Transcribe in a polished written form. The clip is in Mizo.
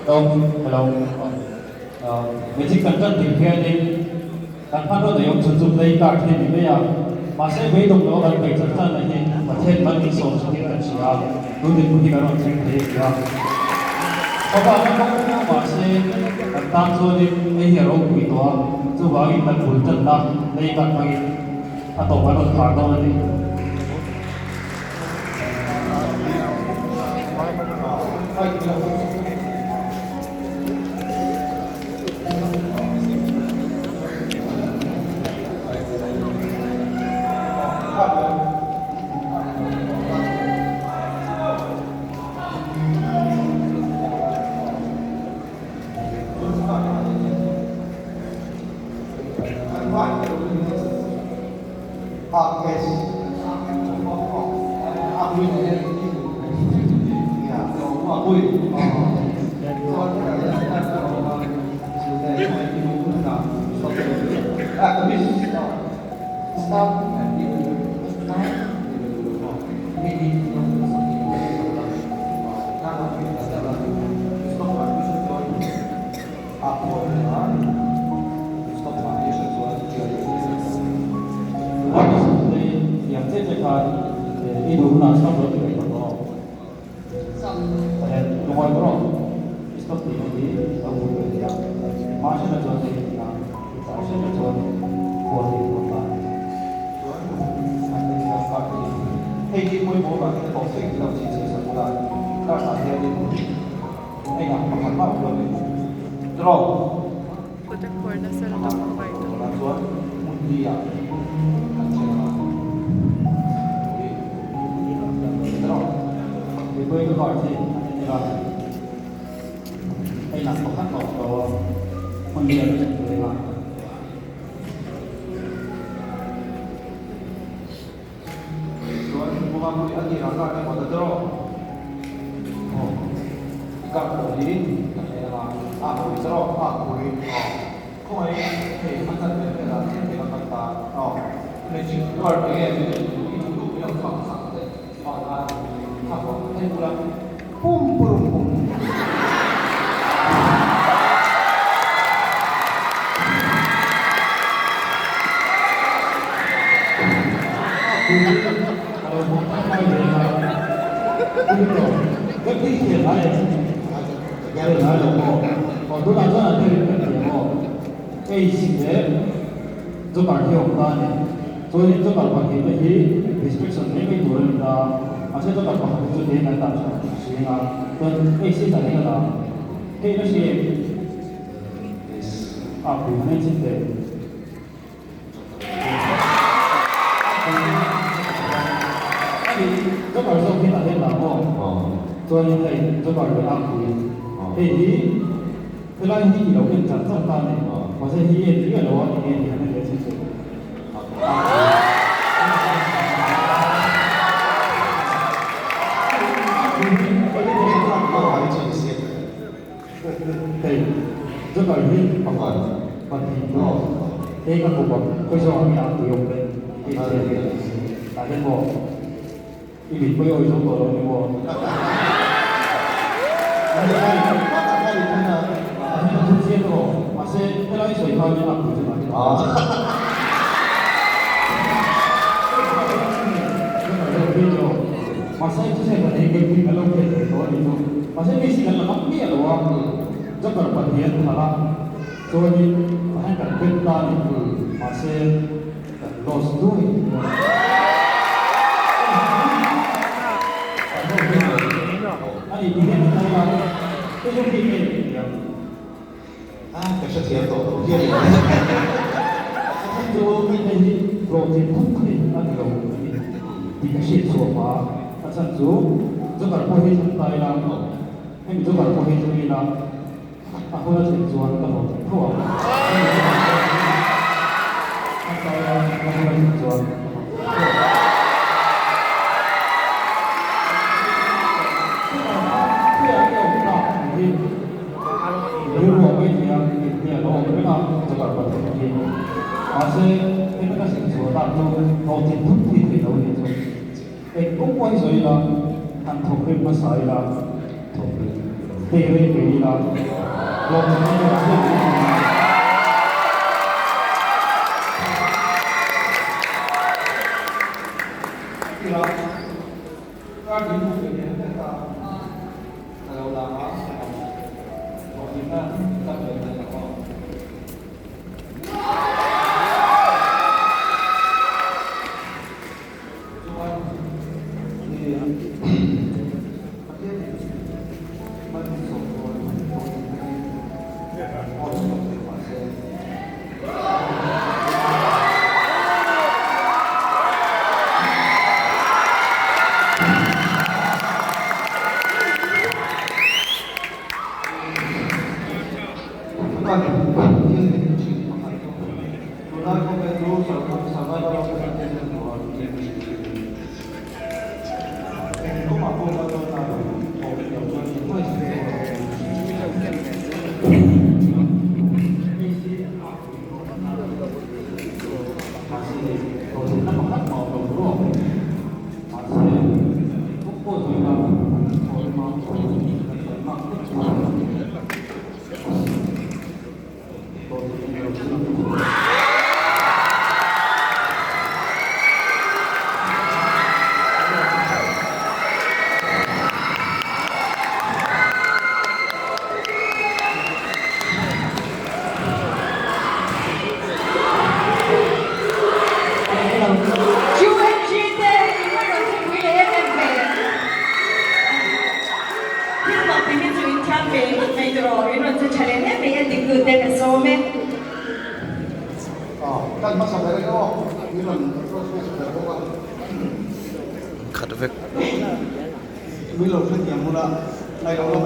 Hello, hello. Magic kan tan tih hianin kan hmanraw nei awm chhun chu play card hi a ni mai a, mahse beidawng lo a kan peih char char na hi Pathian mal min sawm chhukin kan hria a, tun dinhmun hi kan rawn thleng thei a ni a. Khawpa kan kawng viau mahse kan tan chuanin hei hi a ropui tawh a, chuvangin kan bul tanna play card hmangin a tawp an rawn khar dawn a ni. Hei rei ve ila, hlawhtlinna hi a hriat mai thei a. Ila, kar din hmuh ve hian heta ka lo lang a, hlawhtlinna tak leh mai lo a. Chuan Pathianin mal min sawm dawn hlawhtlinna hi aw chhuak thei mah se. Chuan Pathianin ṭhin pakhat chu tunlai khawvel chu survival of the fittest a ni tawh a tih a hrilh ṭhin a ni. Eng kawngah pawh kal dawn a, thawh leh loh chuan engmah i sawi dawn lo Mahse, hlawhtlinna pakhat mah awm lo tur a awm. Mahse, eng kawng pawh sawi la, kan thawh ema kan sawi mak vek chuan hlawhtlinna lo chu. QMG te in va rawn thupui leh em em ve. Thil mak ti hi chu in thiam ve ngawt mai tawh in rawn che tha leh hle mai en dik tu te ka sawm e. Kan hmasa ber e aw, min rawn approach hmasa ber bawk a. Khat vek. Min lo hrethiam huna ngailo lawk.